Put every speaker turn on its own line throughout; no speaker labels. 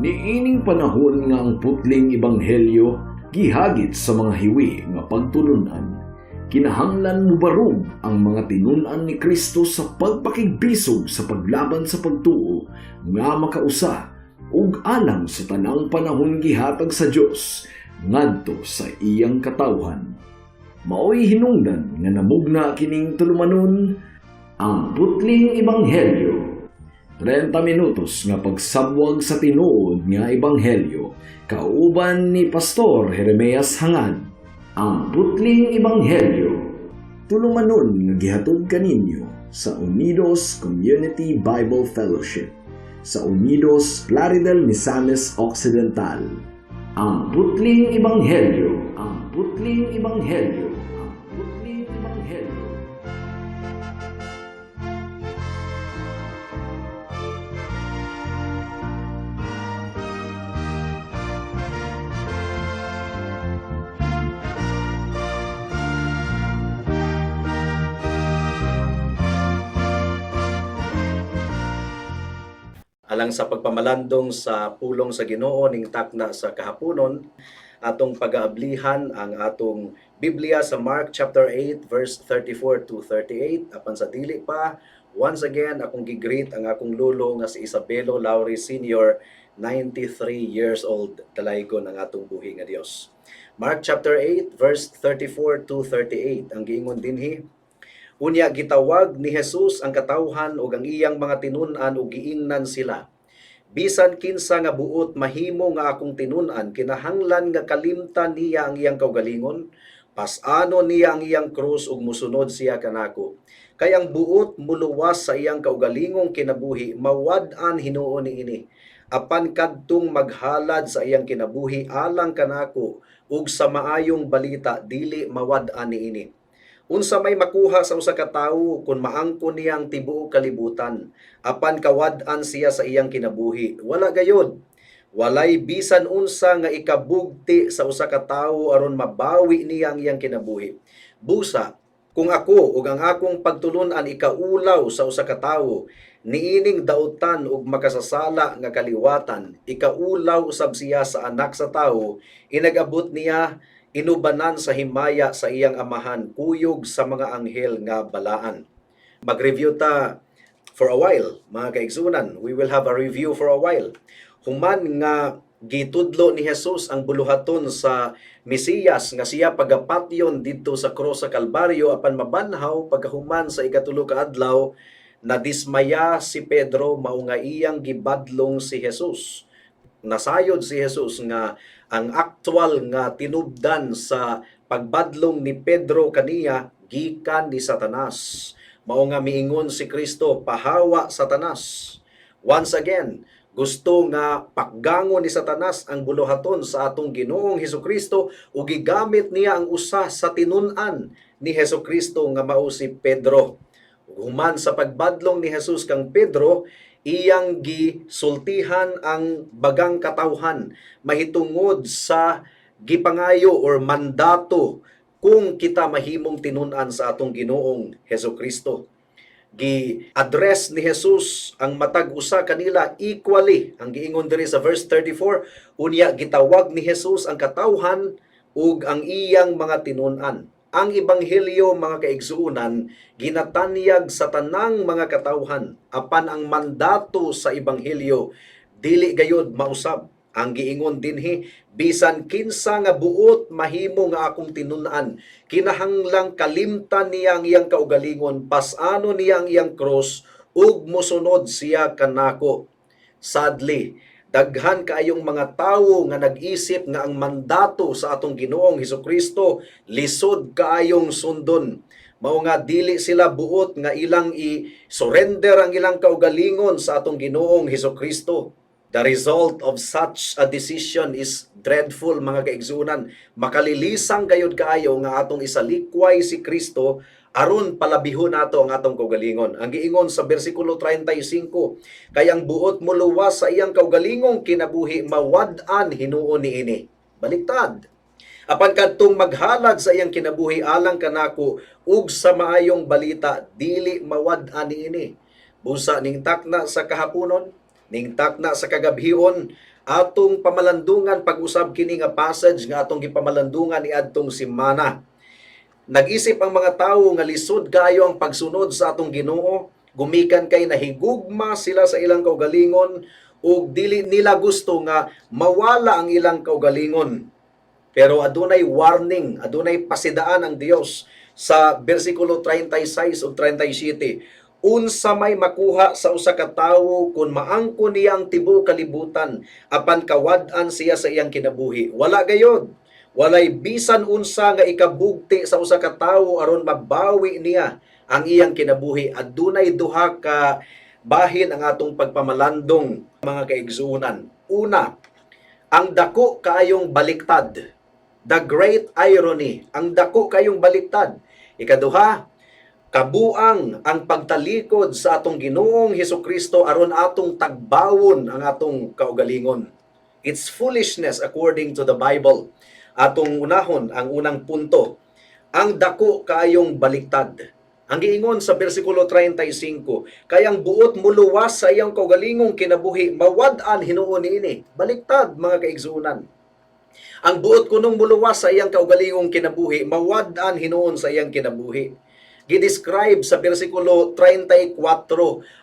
Niining panahon nga ang putling ebanghelyo gihagit sa mga hiwi nga pagtulunan, kinahanglan mubarog ang mga tinun-an ni Kristo sa pagpakigbisog sa paglaban sa pagtuo nga makausa ug alang sa tanang panahon gihatag sa Dios ngadto sa iyang katawhan. Maoy hinungdan nga namugna kining tulumanon, Ang Putling Ebanghelyo. 30 minutos nga pagsabwag sa tinuod nga ebanghelyo kauban ni Pastor Jeremias Hangad. Ang Putling Ebanghelyo. Tulumanon nga gihatod kaninyo sa Unidos Community Bible Fellowship sa Unidos, Plaridel, Misamis Occidental. Ang Putling Ebanghelyo. Ang Putling Ebanghelyo. Ang Putling Ebanghelyo.
Alang sa pagpamalandong sa pulong sa Ginoo ning takna sa kahaponon, atong pagaablihan ang atong Biblia sa Mark chapter 8 verse 34 to 38. Apan sa dili pa, once again akong gi-greet ang akong lulo nga si Isabelo Lauri Sr., 93 years old, dalaygon ang atong buhi nga Dios. Mark chapter 8 verse 34 to 38 ang giingon dinhi: "Unya gitawag ni Jesus ang katawhan ug ang iyang mga tinun-an ug giingnan sila, 'Bisan kinsa nga buot mahimo nga akong tinun-an, kinahanglan nga kalimtan niya ang iyang kaugalingon, pas-anon niya ang iyang krus ug musunod siya kanako. Kay ang buot muluwas sa iyang kaugalingong kinabuhi, mawad-an hinuon niini. Apan kadtong maghalad sa iyang kinabuhi alang kanako ug sa maayong balita, dili mawad-an niini. Unsa may makuha sa usa ka tawo kon maangkon niya ang tibuok kalibutan apan kawad-an siya sa iyang kinabuhi? Wala gayod. Walay bisan unsa nga ikabugti sa usa ka tawo aron mabawi niya ang iyang kinabuhi. Busa, kung ako ug ang akong pagtulun-an ikaulaw sa usa ka tawo niining dautan ug makasasala nga kaliwatan, ikaulaw usab siya sa Anak sa Tawo inag-abot niya inubanan sa himaya sa iyang Amahan kuyog sa mga anghel nga balaan.'" Mag-review ta for a while, mga kaigsunan. We will have a review for a while. Human nga gitudlo ni Jesus ang buluhaton sa Mesiyas nga siya pagapatyon didto sa krus sa Kalbaryo apan mabanhaw pagkahuman sa ikatulo ka adlaw, nadismaya si Pedro, mao nga iyang gibadlong si Jesus. Nasayod si Jesus nga ang actual nga tinubdan sa pagbadlong ni Pedro kaniya gikan ni Satanas. Mao nga miingon si Kristo, "Pahawa, Satanas." Once again, gusto nga pakgangon ni Satanas ang buluhaton sa atong Ginoong Hesukristo ug gigamit niya ang usa sa tinun-an ni Hesukristo nga mao si Pedro. Ug human sa pagbadlong ni Jesus kang Pedro, iyang gisultihan ang bagang katawhan mahitungod sa gipangayo or mandato kung kita mahimong tinun-an sa atong Ginoong Hesukristo. Gi-address ni Jesus ang matag usa kanila equally. Ang giingon diri sa verse 34, "Unya gitawag ni Jesus ang katawhan ug ang iyang mga tinun-an." Ang ebanghelyo, mga kaigsuonan, ginatanyag sa tanang mga katawhan, apan ang mandato sa ebanghelyo dili gayod mausab. Ang giingon dinhi, "Bisan kinsa nga buot mahimo nga akong tinun-an, kinahanglang kalimtan niya ang iyang kaugalingon, pas-ano niya ang iyang cross ug mosunod siya kanako." Sadly, daghan kaayong mga tawo nga nag-isip nga ang mandato sa atong Ginoong Hesukristo lisod kaayong sundon. Mao nga dili sila buot nga ilang i-surrender ang ilang kaugalingon sa atong Ginoong Hesukristo. The result of such a decision is dreadful, mga kaigsunan. Makalilisang gayod kaayo nga atong isalikway si Kristo aron palabihon nato ang atong kaugalingon. Ang giingon sa bersikulo 35, "Kay ang buot muluwas sa iyang kaugalingong kinabuhi, mawad-an hinuon niini." Baliktad. "Apan kadtong maghalad sa iyang kinabuhi alang kanako ug sa maayong balita, dili mawad-an niini." Busa ning takna sa kahaponon, ning takna sa kagabhion, Atong pamalandungan pag-usab kini nga passage nga atong gipamalandungan niadtong semana. Nag-isip ang mga tawo nga lisod kaayo ang pagsunod sa atong Ginoo gumikan kay nahigugma sila sa ilang kaugalingon ug dili nila gusto nga mawala ang ilang kaugalingon. Pero adunay warning, adunay pasidaan ang Dios sa bersikulo 36 ug 37. Unsa may makuha sa usa ka tawo kung maangkon niya ang tibuok kalibutan apan kawad-an siya sa iyang kinabuhi? Wala gayod. Walay bisan unsa nga ikabugti sa usa ka tawo aron mabawi niya ang iyang kinabuhi. Adunay duha ka bahin ang atong pagpamalandong, mga kaigsuonan. Una, ang dako kaayong baliktad. The great irony, ang dako kaayong baliktad. Ikaduha, kabuang ang pagtalikod sa atong Ginoong Hesukristo aron atong tagbawon ang atong kaugalingon. It's foolishness according to the Bible. Atong unahon ang unang punto, ang dako kaayong baliktad. Ang giingon sa bersikulo 35, kay ang buot muluwas sa iyang kaugalingong kinabuhi, mawad-an hinuon niini. Baliktad, mga kaigsuonan. Ang buot kunong muluwas sa iyang kaugalingong kinabuhi, mawad-an hinuon sa iyang kinabuhi. Gi-describe sa bersikulo 34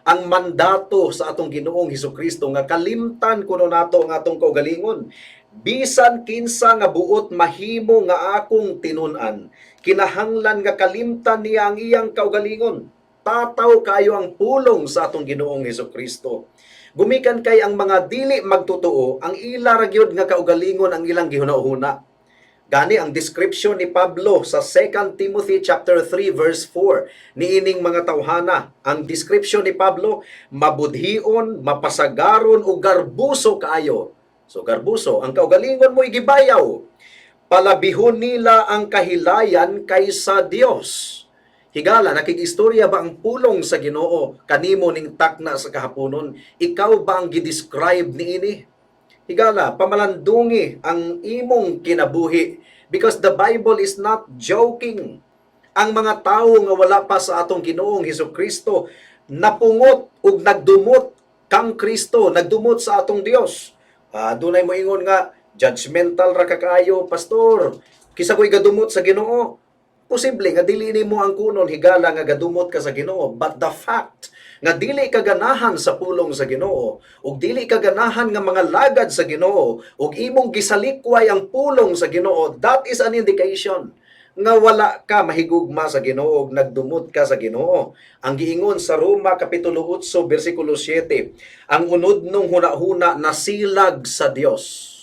ang mandato sa atong Ginoong Hesukristo nga kalimtan kuno nato ang atong kaugalingon. Bisan kinsa nga buot mahimo nga akong tinun-an, kinahanglan nga kalimtan niya ang iyang kaugalingon. Tataw kayo ang pulong sa atong Ginoong Hesukristo. Gumikan kay ang mga dili magtotoo, ang ila ra gyud nga kaugalingon ang ilang gihuna-huna. Gani ang description ni Pablo sa 2 Timothy chapter 3 verse 4 niining mga tawhana. Ang description ni Pablo, mabudhion, mapasagaron o garbuso kaayo. So garbuso, ang kaugalingon mo gibayaw. Palabihon nila ang kahilayan kaysa Dios. Higala, nakig-istorya ba ang pulong sa Ginoo kanimo ning takna sa kahaponon? Ikaw ba ang gi-describe niini? Higala, pamalandungi ang imong kinabuhi because the Bible is not joking. Ang mga tawo nga wala pa sa atong Ginoong Hesus Kristo napungot ug nagdumot kang Kristo, nagdumot sa atong Dios. Dunay moingon nga judgmental ra ka kaayo, pastor. Kisa ko'y gadumot sa Ginoo. Posible nga dili nimo ang kunon, higala, nga gadumot ka sa Ginoo, but the fact nga dili ka ganahan sa pulong sa Ginoo ug dili ka ganahan nga mga lagad sa Ginoo ug imong gisalikway ang pulong sa Ginoo, that is an indication nga wala ka mahigugma sa Ginoo ug nagdumot ka sa Ginoo. Ang giingon sa Roma kapitulo 8 bersikulo 7, ang unudnong hunahuna nasilag sa Dios.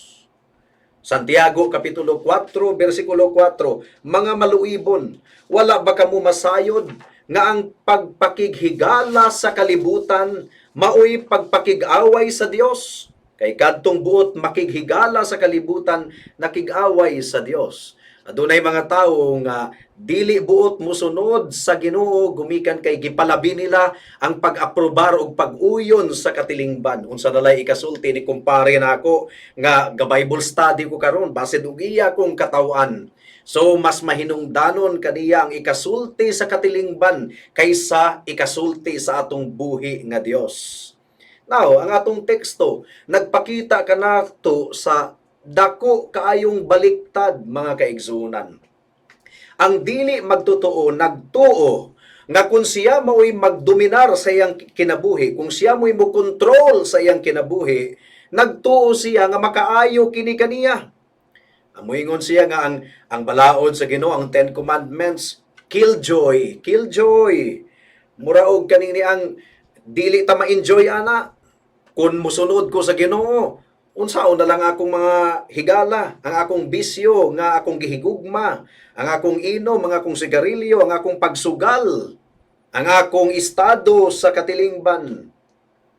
Santiago kapitulo 4 bersikulo 4, mga maluibon, wala ba kamo masayod nga ang pagpakighigala sa kalibutan maoy pagpakig-away sa Dios? Kay kadtong buot makighigala sa kalibutan, nakig-away sa Dios. Adunay mga tawo nga dili buot musunod sa Ginoo gumikan kay gipalabi nila ang pag-aprobar og pag-uyon sa katilingban. Unsa nalay ikasulti ni kumpare nako nga ga Bible study ko karon, basin og iya kong katawan. So mas mahinungdanon kaniya ang ikasulti sa katilingban kaysa ikasulti sa atong buhi nga Dios. Now, ang atong teksto nagpakita kanato sa dako kaayong baliktad, mga kaigsuonan. Ang dili magtotoo nagtuo nga kung siya mao'y magdominar sa iyang kinabuhi, kung siya mo'y mo kontrol sa iyang kinabuhi, nagtuo siya nga makaayo kini kaniya. Moingon siya nga ang balaod sa Ginoo, ang Ten Commandments, killjoy, killjoy. Mura og kaning ni ang dili ta ma-enjoy ana. Kung musunod ko sa Ginoo, unsaon na lang akong mga higala, ang akong bisyo nga akong gihigugma, ang akong inom, ang akong sigarilyo, ang akong pagsugal, ang akong estado sa katilingban.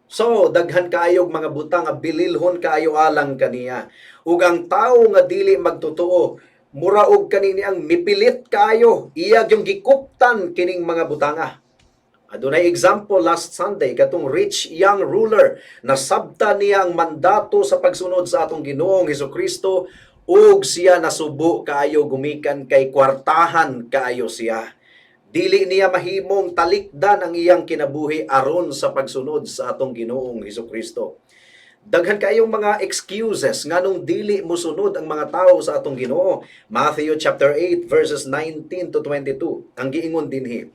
So, daghan kaayog mga butang nga bililhon kaayo alang kaniya. Ug ang tawo nga dili magtotoo, mura og kanini ang mipilit kaayo, iya yung gikuptan kining mga butanga. Adunay example last Sunday, katong rich young ruler, nasabta niya ang mandato sa pagsunod sa atong Ginoong Hesukristo ug siya nasubo kaayo gumikan kay kwartahan kaayo siya. Dili niya mahimong talikdan ang iyang kinabuhi aron sa pagsunod sa atong Ginoong Hesukristo. Daghan kayong mga excuses nganong dili mosunod ang mga tao sa atong Ginoo. Matthew chapter 8 verses 19 to 22. Ang giingon dinhi: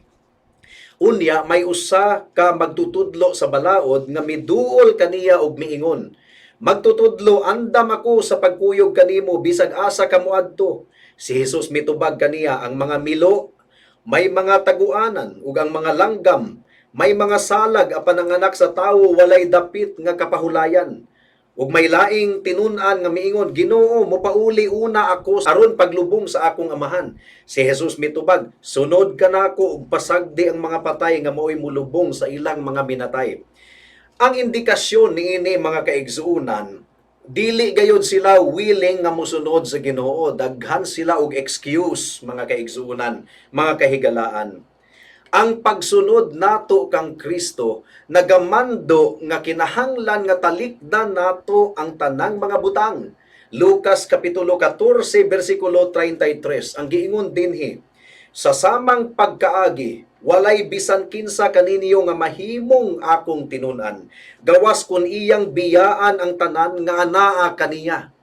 "Unya may usa ka magtutudlo sa balaod nga miduol kaniya og miingon, 'Magtutudlo, andam ako sa pagkuyog kanimo bisag asa ka moadto.' Si Jesus mitubag kaniya, 'Ang mga milo may mga taguanan ug ang mga langgam may mga salag, apan ang Anak sa Tawo walay dapit nga kapahulayan.' Ug may laing tinun-an nga miingon, 'Ginoo, mopauli una ako aron paglubong sa akong amahan.' Si Jesus mitubag, 'Sunod ka nako ug pasagdi ang mga patay nga maoy mulubong sa ilang mga minatay.'" Ang indikasyon niini, mga kaigsuonan, dili gayud sila willing nga mosunod sa Ginoo. Daghan sila og excuse, mga kaigsuonan, mga kahigalaan. Ang pagsunod nato kang Kristo nagamando nga kinahanglan nga talikdan nato ang tanang mga butang. Lucas kapitulo 14 bersikulo 33, ang giingon dinhi: "Sa samang pagkaagi, walay bisan kinsa kaninyo nga mahimong akong tinun-an gawas kun iyang biyaan ang tanan nga anaa kaniya."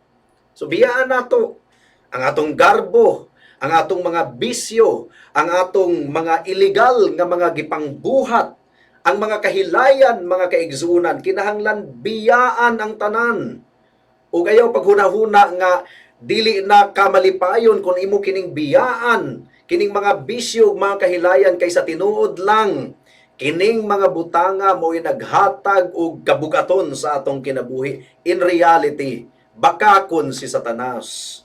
So biyaan nato ang atong garbo, ang atong mga bisyo, ang atong mga illegal nga mga gipangbuhat, ang mga kahilayan, mga kaigsuonan, kinahanglan biyaan ang tanan. Ug ayaw paghuna-huna nga dili na kamalipayon kung imo kining biyaan, kining mga bisyo ug mga kahilayan, kay sa tinuod lang kining mga butanga mo'y naghatag og kabugaton sa atong kinabuhi. In reality, bakakon si Satanas.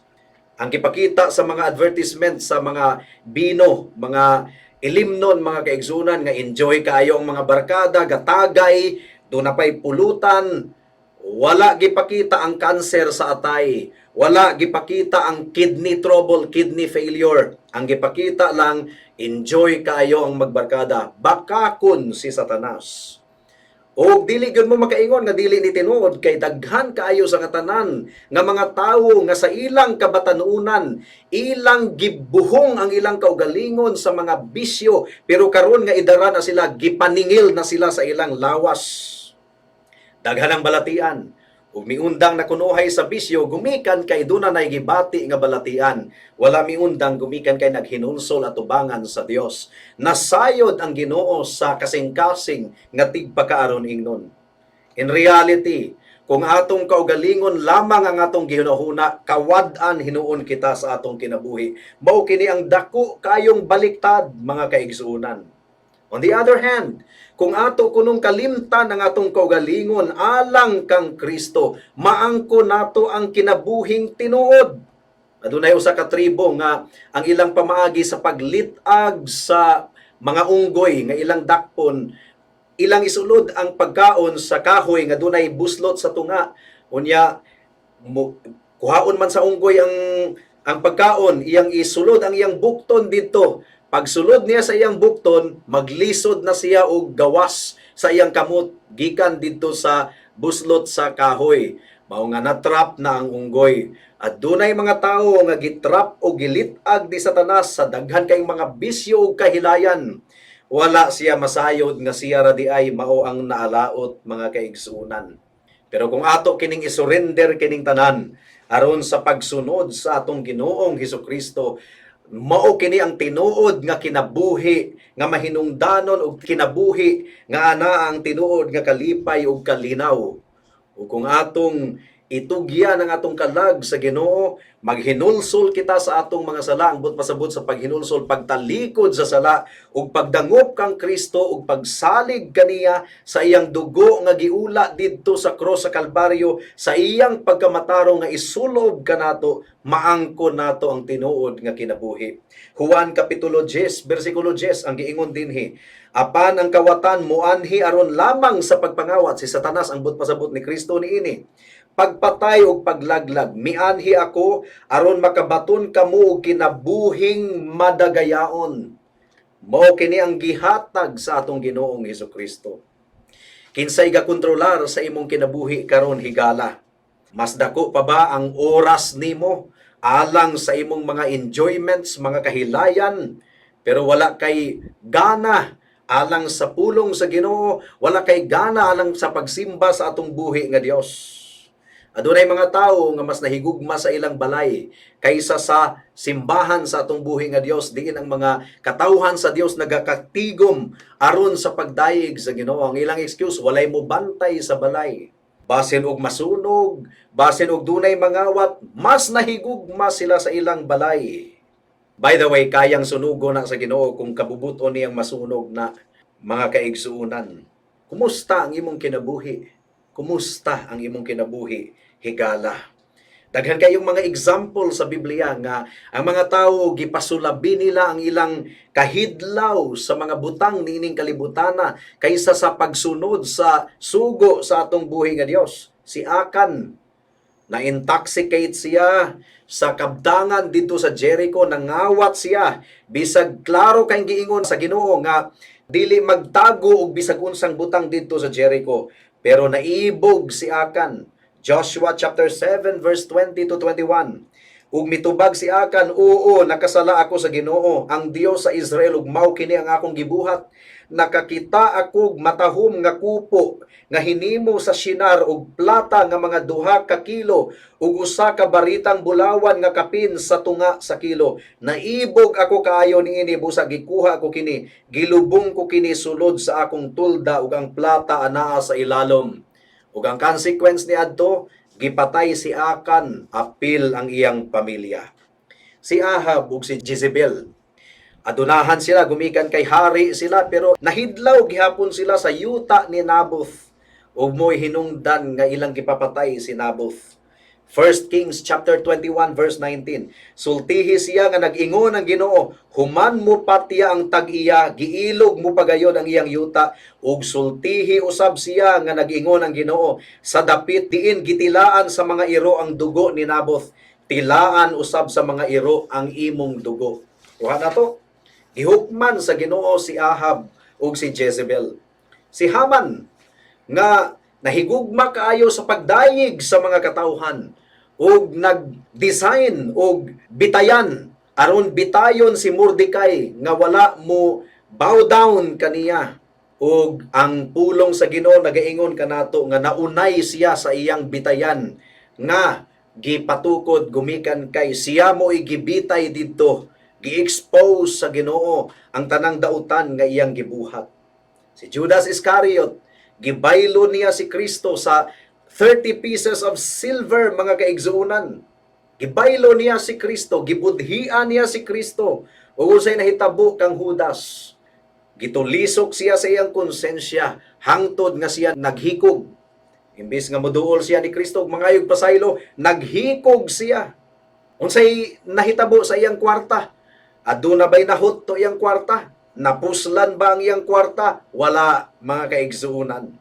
Ang gipakita sa mga advertisement sa mga bino, mga ilimnon, mga kaigsuonan, nga enjoy kaayo ang mga barkada, gatagay, duna pay pulutan, wala gipakita ang cancer sa atay, wala gipakita ang kidney trouble, kidney failure. Ang gipakita lang, enjoy kaayo ang magbarkada. Bakakon si Satanas. O dili gyud mo makaingon nga dili ni tinuod kay daghan kaayo sa katanan nga mga tawo nga sa ilang kabatanunan ilang gibuhong ang ilang kaugalingon sa mga bisyo, pero karon nga idara na sila, gipaningil na sila sa ilang lawas. Daghan ang balatian. Ug miundang na kunuhay sa bisyo gumikan kay duna nay gibati nga balatian. Wala miundang gumikan kay naghinulsol atubangan sa Dios. Nasayod ang Ginoo sa kasing-kasing nga tigpakaaron ingnon. In reality, kung atong kaugalingon lamang ang atong gihunahuna, kawad-an hinuon kita sa atong kinabuhi. Mao kini ang dako kayong baliktad, mga kaigsuonan. On the other hand, kung ato kunong kalimtan ang atong kaugalingon alang kang Kristo, maangko nato ang kinabuhing tinuod. Adunay usa ka tribo nga ang ilang pamaagi sa paglit-ag sa mga unggoy nga ilang dakpon, ilang isulod ang pagkaon sa kahoy nga dunay buslot sa tunga. Unya mo, kuhaon man sa unggoy ang pagkaon, iyang isulod ang iyang bukton didto. Pagsulod niya sa iyang bukton, maglisod na siya og gawas sa iyang kamot gikan didto sa buslot sa kahoy. Mao nga natrap na ang unggoy. At dunay mga tawo nga gitrap o gilit-ag ni Satanas sa daghan kayong mga bisyo ug kahilayan. Wala siya masayod nga siya ra di ay mao ang naalaot, mga kaigsuonan. Pero kung ato kining isurrender kining tanan aron sa pagsunod sa atong Ginoong Hesukristo, mao kini ang tinuod nga kinabuhi nga mahinungdanon og kinabuhi nga ana ang tinuod nga kalipay ug kalinaw. Ug kung atong itugyan ang atong kalag sa Ginoo, maghinulsol kita sa atong mga sala, ang buot pasabot sa paghinulsol, pagtalikod sa sala ug pagdangop kang Kristo ug pagsalig kaniya sa iyang dugo nga giula didto sa cross sa Kalbaryo, sa iyang pagkamatarong nga isulob kanato, maangko nato ang tinuod nga kinabuhi. Juan kapitulo 10 bersikulo 10, ang giingon dinhi: "Apan ang kawatan muanhi aron lamang sa pagpangawat." Si Satanas ang buot pasabot ni Kristo niini. "Pagpatay ug paglaglag. Mianhi ako aron makabaton kamo og kinabuhing madagayaon." Mao kini ang gihatag sa atong Ginoong Hesukristo. Kinsay gakontrolar sa imong kinabuhi karon, higala? Mas dako pa ba ang oras nimo alang sa imong mga enjoyments, mga kahilayan, pero wala kay gana alang sa pulong sa Ginoo, wala kay gana alang sa pagsimba sa atong buhi nga Dios. Adunay mga tawo nga mas nahigugma sa ilang balay kaysa sa simbahan sa atong buhi nga Dios, diin ang mga katawhan sa Dios nagakatigom aron sa pagdayeg sa Ginoo. Ang ilang excuse, walay mo bantay sa balay. Basin og masunog, basin og dunay mangawat, mas nahigugma sila sa ilang balay. By the way, kayang sunugo na sa Ginoo kung kabubuton niyang masunog na, mga kaigsuunan. Kumusta ang imong kinabuhi? Kumusta ang imong kinabuhi, higala? Daghan kayong mga example sa Biblia nga ang mga tao gipasulabi nila ang ilang kahidlaw sa mga butang niining kalibutana kaysa sa pagsunod sa sugo sa atong buhi nga Dios. Si Akan, na intoxicate siya sa kabdangan dito sa Jericho, nangawat siya bisag klaro kay giingon sa Ginoo nga dili magtago og bisag unsang butang dito sa Jericho, pero naibog si Akan. Joshua chapter 7 verse 20 to 21. Ug mitubag si Akan, "Oo, nakasala ako sa Ginoo, ang Dios sa Israel, ug mao kini ang akong gibuhat. Nakakita ako og matahom nga kupo nga hinimo sa Shinar og plata nga mga 2 ka kilo ug usa ka baritang bulawan nga kapin sa tunga sa kilo. Naibog ako kaayo niini, busa gikuha ko kini, gilubong ko kini sulod sa akong tulda ug ang plata anaa sa ilalom." Ug ang consequence ni adto, gipatay si Akan apil ang iyang pamilya. Si Ahab ug si Jezebel, adunahan sila gumikan kay hari sila, pero nahidlaw gihapon sila sa yuta ni Naboth ug mo'y hinungdan nga ilang gipapatay si Naboth. 1 Kings chapter 21 verse 19. Sultihi siya nga nag-ingon ang Ginoo, human mo patya ang tag-iya, giilog mo pagayon ang iyang yuta, ug sultihi usab siya nga nag-ingon ang Ginoo, sa dapit diin gitilaan sa mga iro ang dugo ni Naboth, tilaan usab sa mga iro ang imong dugo. Kuha na to. Gihukman sa Ginoo si Ahab ug si Jezebel. Si Haman nga nahigugma kaayo sa pagdayeg sa mga katawhan ug nag-design og bitayan aron bitayon si Mordecai nga wala mo bow down kaniya, ug ang pulong sa Ginoo nagaingon kanato nga naunay siya sa iyang bitayan nga gipatukod gumikan kay siya mo igibitay didto. Gi-expose sa Ginoo ang tanang dautan nga iyang gibuhat. Si Judas Iscariot, gibaylo niya si Kristo sa 30 pieces of silver, mga kaigsuonan. Gibaylo niya si Kristo, gibudhian niya si Kristo. Ug unsay nahitabo kang Judas? Gitulisok siya sa iyang konsensya hangtod nga siya naghikog. Imbis nga moduol siya ni Kristo ug mangayog pasaylo, naghikog siya. Unsay nahitabo sa iyang kwarta? Aduna ba'y nahutto iyang kwarta? Napuslan ba ang iyang kwarta? Wala, mga kaigsuunan.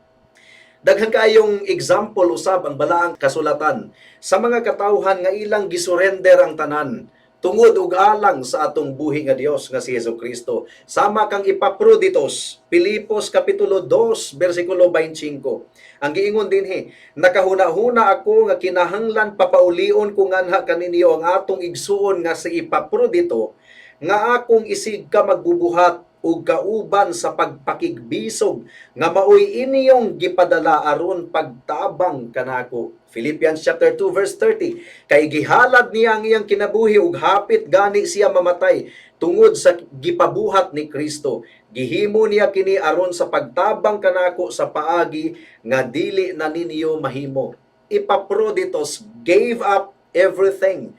Daghan kaayong example usab ang balaang kasulatan sa mga katawhan nga ilang gisurrender ang tanan tungod ug alang sa atong buhi nga Dios nga si Hesus Kristo. Sama kang Epaphroditus, Filipos kapitulo 2 bersikulo 25. Ang giingon dinhi, "Nakahuna-huna ako nga kinahanglan papaulion ko nganha kaninyo ang atong igsuon nga si Epaprodito nga akong isig ka magbubuhat ug kauban sa pagpakigbisog nga maoy inyong gipadala aron pagtabang kanako." Philippians chapter 2 verse 30. Kay gihalad niya ang iyang kinabuhi ug hapit gani siya mamatay tungod sa gipabuhat ni Kristo. Gihimo niya kini aron sa pagtabang kanako sa paagi nga dili na ninyo mahimo. Epaphroditus gave up everything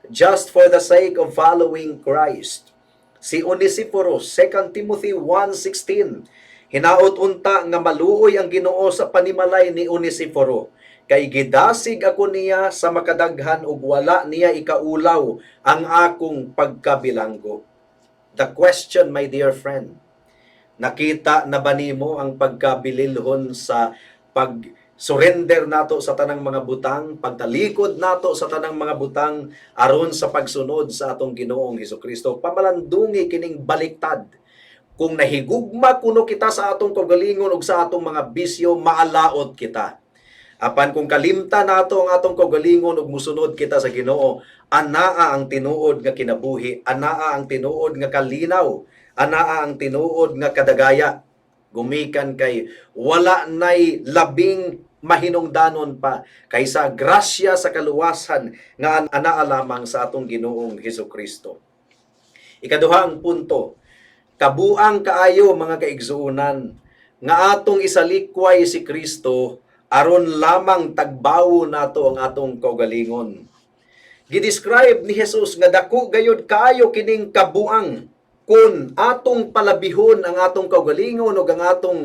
just for the sake of following Christ. Si Onesiphorus, 2 Timothy 1:16. "Hinaot unta nga maluoy ang Ginoo sa panimalay ni Onesiforo kay gidasig ako niya sa makadaghan ug wala niya ikaulaw ang akong pagkabilanggo." The question, my dear friend, nakita na ba nimo ang pagkabililhon sa pag surrender nato sa tanang mga butang, pagtalikod nato sa tanang mga butang aron sa pagsunod sa atong Ginoong Hesukristo? Pamalandungi kining baliktad. Kung nahigugma kuno kita sa atong kaugalingon ug sa atong mga bisyo, maalaot kita. Apan kung kalimta nato ang atong kaugalingon ug musunod kita sa Ginoo, anaa ang tinuod nga kinabuhi, anaa ang tinuod nga kalinaw, anaa ang tinuod nga kadagaya. Gumikan kay wala nay labing mahinungdanon pa kaysa grasya sa kaluwasan nga anaa lamang sa atong Ginoong Hesus Kristo. Ikaduhang punto, kabuang kaayo, mga kaigsuonan, nga atong isalikway si Kristo aron lamang tagbawo nato ang atong kaugalingon. Gidescribe ni Jesus nga dako gayud kaayo kining kabuang kung atong palabihon ang atong kaugalingon ug ang atong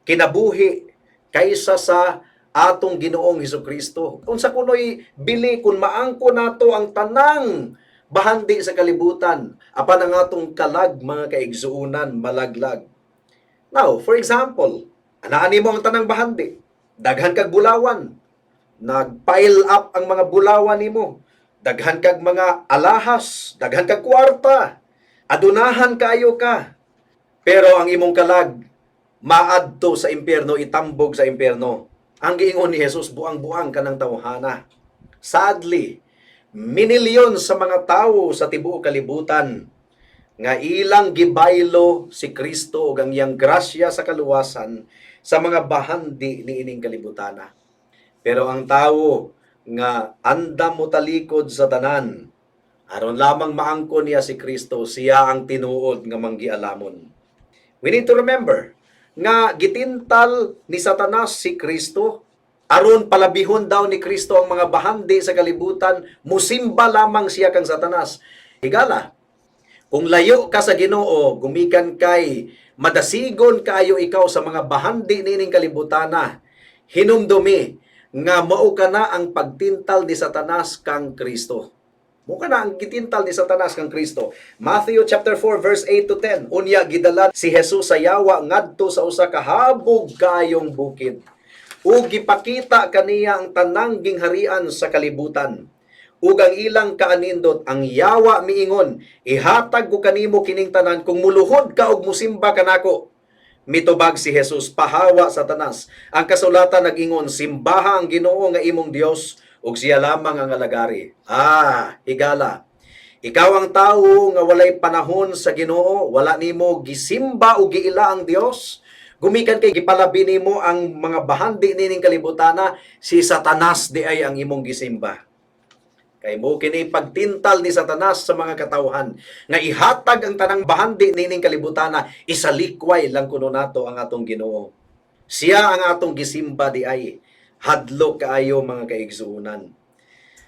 kinabuhi kaysa sa atong Ginoong Hesus Kristo. Unsa kunoy bili kung maangko nato ang tanang bahandi sa kalibutan apan ang atong kalag, mga kaigsuonan, malaglag? Now, for example, anaan nimo ang tanang bahandi. Daghan kag bulawan. Nag-pile up ang mga bulawan nimo. Daghan kag mga alahas, daghan kag kwarta. Adunahan kaayo ka. Pero ang imong kalag maadto sa impyerno, itambog sa impyerno. Ang giingon ni Jesus, buang-buang kanang tawhana. Sadly, minilyon sa mga tawo sa tibuok kalibutan nga ilang gibaylo si Kristo ug ang iyang grasya sa kaluwasan sa mga bahandi niining kalibutana. Pero ang tawo nga andam mo talikod sa tanan aron lamang maangkon niya si Kristo, siya ang tinuod nga manggialamon. We need to remember nga gitintal ni Satanas si Kristo aron palabihon daw ni Kristo ang mga bahandi sa kalibutan, musimba lamang siya kang Satanas. Higala, kung layo ka sa Ginoo, gumikan kay madasigon kaayo ikaw sa mga bahandi niining kalibutana. Hinumdumi nga mao kana ang pagtintal ni Satanas kang Kristo. Mao kana ang gitintal ni Satanas kang Kristo. Matthew chapter 4 verse 8 to 10. Unya gidala si Jesus sa yawa ngadto sa usa ka habog kayong bukid. Ug gipakita kaniya ang tanang gingharian sa kalibutan ug ang ilang kaanindot. Ang yawa miingon, "Ihatag ko kanimo kining tanan kung muluhod ka ug musimba kanako." Mitubag si Jesus, "Pahawa, Satanas. Ang kasulatan nag-ingon, simbaha ang Ginoo nga imong Dios ug siya lamang ang alagari." Ah, higala. Ikaw ang tawo nga walay panahon sa Ginoo, wala nimo gisimba o giila ang Dios. Gumikan kay gipalabi nimo ang mga bahandi nining kalibutana, si Satanas diay ang imong gisimba. Kay mao kini pagtintal ni Satanas sa mga katawhan nga ihatag ang tanang bahandi nining kalibutana, isalikway lang kuno nato ang atong Ginoo. Siya ang atong gisimba diay. Hadlok kaayo, mga kaigsuonan.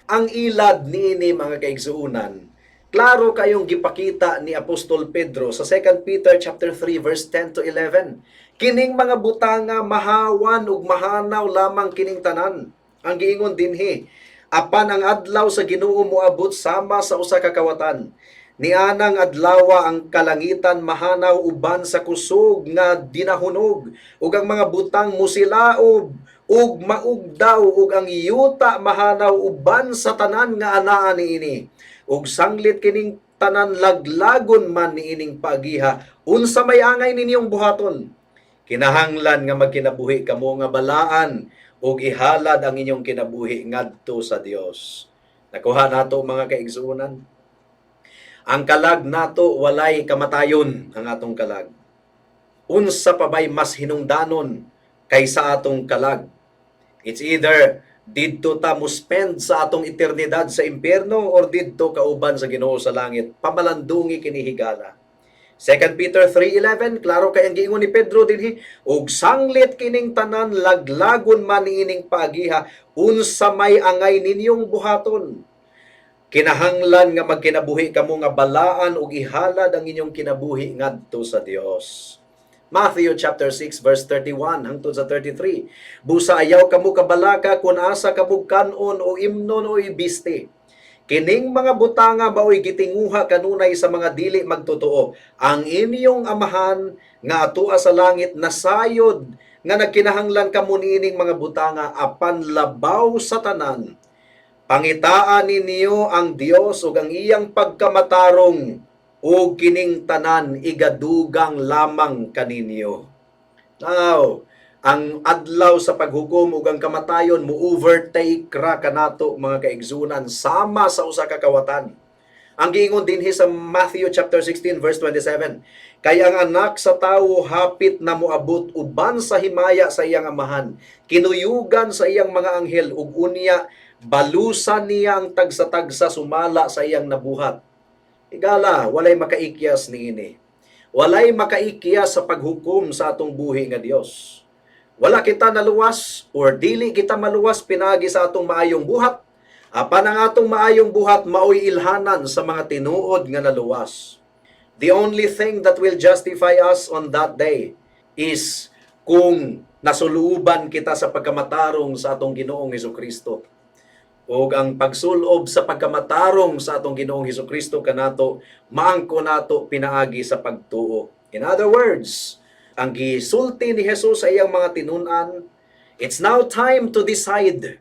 Ang ilad niini, mga kaigsuonan, klaro kayong gipakita ni Apostol Pedro sa 2 Peter chapter 3 verse 10 to 11. Kining mga butanga mahawan ug mahanaw lamang kining tanan. Ang giingon dinhi, apan ang adlaw sa Ginoo moabot sama sa usa ka kawatan. Nianang adlawa ang kalangitan mahanaw uban sa kusog nga dinahunog ug ang mga butang musilaob ug maugdaw ug ang yuta mahanaw uban sa tanan nga anaa niini. Ug sanglit kining tanan laglagon man niining paagiha, unsa may angay ninyong buhaton? Kinahanglan nga magkinabuhi kamo nga balaan ug ihalad ang inyong kinabuhi ngadto sa Dios. Nakuha nato, mga kaigsuonan. Ang kalag nato walay kamatayon, ang atong kalag. Unsa pa bay mas hinungdanon kaysa atong kalag? It's either didto ta mo spend sa atong eternidad sa impyerno or didto kauban sa Ginoo sa langit. Pamalandungi kini, higala. 2 Peter 3:11, klaro kay ang giingon ni Pedro dinhi, ug sanglit kining tanan laglagon man niining paagiha, unsa may angay ninyong buhaton? Kinahanglan nga magkinabuhi kamo nga balaan ug ihalad ang inyong kinabuhi ngadto sa Dios. Matthew chapter 6 verse 31 hangtod sa 33. Busa ayaw kamo kabalaka kung asa kamo kan-on o imnon o ibisti. Kining mga butanga mao'y gitinguha kanunay sa mga dili magtotoo. Ang inyong amahan nga atua sa langit nasayod nga nagkinahanglan kamo niining mga butanga. Apan labaw sa tanan, pangitaan ninyo ang Dios ug ang iyang pagkamatarong, ug kining tanan igadugang lamang kaninyo. Now, ang adlaw sa paghukom ug ang kamatayon mo overtake ra kanato, mga kaigsunan, sama sa usa ka kawatan. Ang giingon dinhi sa Matthew chapter 16 verse 27, "Kay ang Anak sa Tawo hapit na moabot uban sa himaya sa iyang Amahan, kinuyugan sa iyang mga anghel, ug unya balusan niya ang tagsa-tagsa sumala sa iyang nabuhat." Higala, walay makaikyas niini. Walay makaikyas sa paghukom sa atong buhi nga Dios. Wala kita naluwas or dili kita maluwas pinagi sa atong maayong buhat. Apan ang atong maayong buhat maoy ilhanan sa mga tinuod nga naluwas. The only thing that will justify us on that day is kung nasuluban kita sa pagkamatarong sa atong Ginoong Kristo. Ug ang pagsulob sa pagkamatarong sa atong Ginoong Kristo kanato maangko nato pinaagi sa pagtuo. In other words, ang gisulti ni Jesus sa iyang mga tinun-an, it's now time to decide.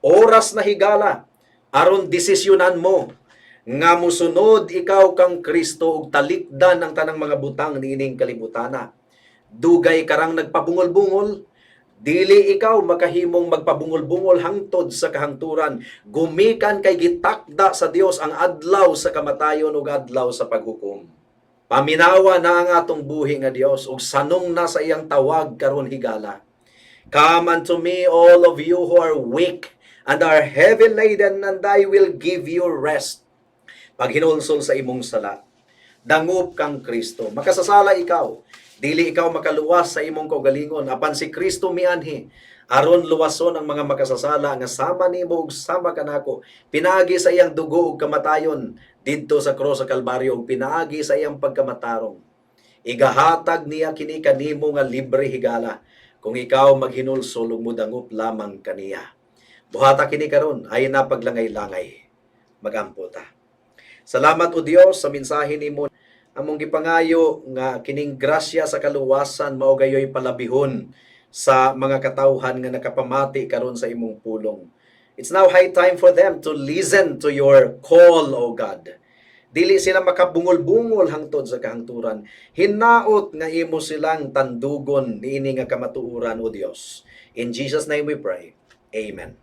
Oras na, higala, aron desisyonan mo nga musunod ikaw kang Kristo ug talikdan ang tanang mga butang niining kalibutana. Dugay karang nagpabungol-bungol, dili ikaw makahimong magpabungol-bungol hangtod sa kahangturan, gumikan kay gitakda sa Dios ang adlaw sa kamatayon ug adlaw sa paghukom. Paminawa na ang atong buhi nga Dios ug sanong na sa iyang tawag karon, higala. "Come unto me, all of you who are weak and are heavy laden, and I will give you rest." Paghinulsol sa imong sala, dangop kang Kristo. Makasasala ikaw. Dili ikaw makaluwas sa imong kaugalingon, apan si Kristo mianhi aron luwason ang mga makasasala nga sama nimo ug sama kanako, pinaagi sa iyang dugo ug kamatayon didto sa krus sa Kalbaryo ug pinaagi sa iyang pagkamatarong. Igahatag niya kini kanimo nga libre, higala, kung ikaw maghinulsol ug mudangop lamang kaniya. Buhata kini karon, ayaw na paglangay-langay. Magampo ta. Salamat, O Dios, sa mensahe nimo. Among gipangayo nga kining grasya sa kaluwasan mao gayoy palabihon sa mga katawhan nga nakapamati karon sa imong pulong. It's now high time for them to listen to your call, O God. Dili sila makabungol-bungol hangtod sa kahangturan. Hinaot nga imo silang tandugon niini nga kamatuoran, O Dios. In Jesus' name we pray. Amen.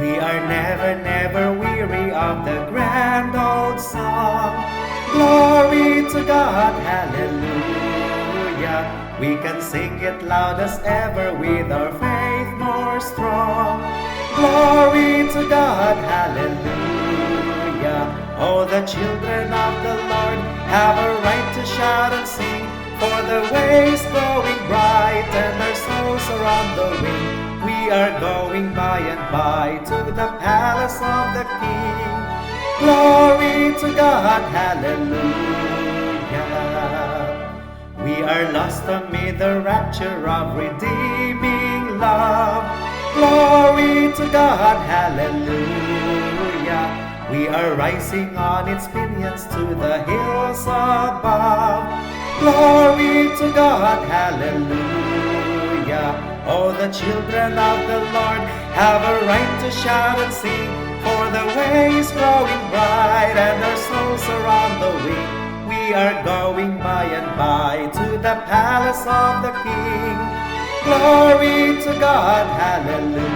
We are never, never weary of the grand old song. Glory to God, hallelujah. We can sing it loud as ever with our faith more strong. Glory to God, hallelujah. Oh, the children of the Lord have a right to shout and sing, for the way's growing bright and our souls are on the wing. We are going by and by to the palace of the King. Glory to God, hallelujah. We are lost amid the rapture of redeeming love. Glory to God, hallelujah. We are rising on its pinions to the hills above. Glory to God, hallelujah. Oh, the children of the Lord have a right to shout and sing, for the way is growing bright and our souls are on the wing. We are going by and by to the palace of the King. Glory to God, hallelujah.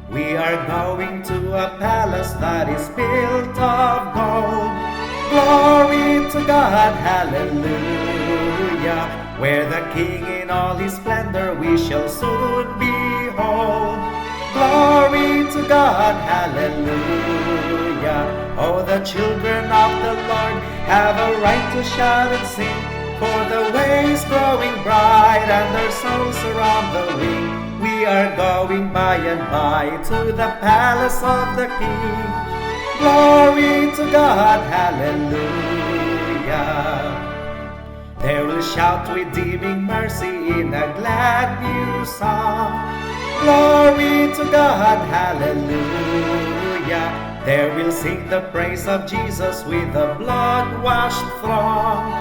We are going to a palace that is built of gold. Glory to God, hallelujah. Where the King in all his splendor we shall soon behold. Glory to God, hallelujah. Oh, the children of the Lord have a right to shout and sing, for the way is growing bright and our souls are on the wing. We are going by and by to the palace of the King. Glory to God, hallelujah. They will shout redeeming mercy in a glad new song. Glory to God, hallelujah. They will sing the praise of Jesus with the blood-washed throng.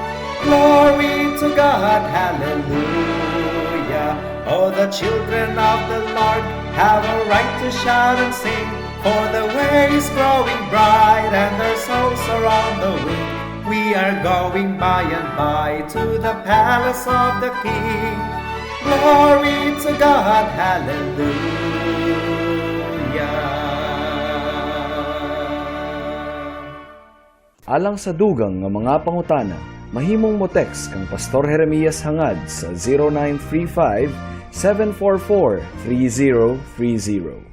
Glory to God, hallelujah. Oh, the children of the Lord have a right to shout and sing, for the way is growing bright and our souls are on the wing. We are going by and by to the palace of the King. Glory to God, hallelujah.
Alang sa dugang nga mga pangutana, mahimong mo text kang Pastor Jeremias Hangad sa 0935 744 3030.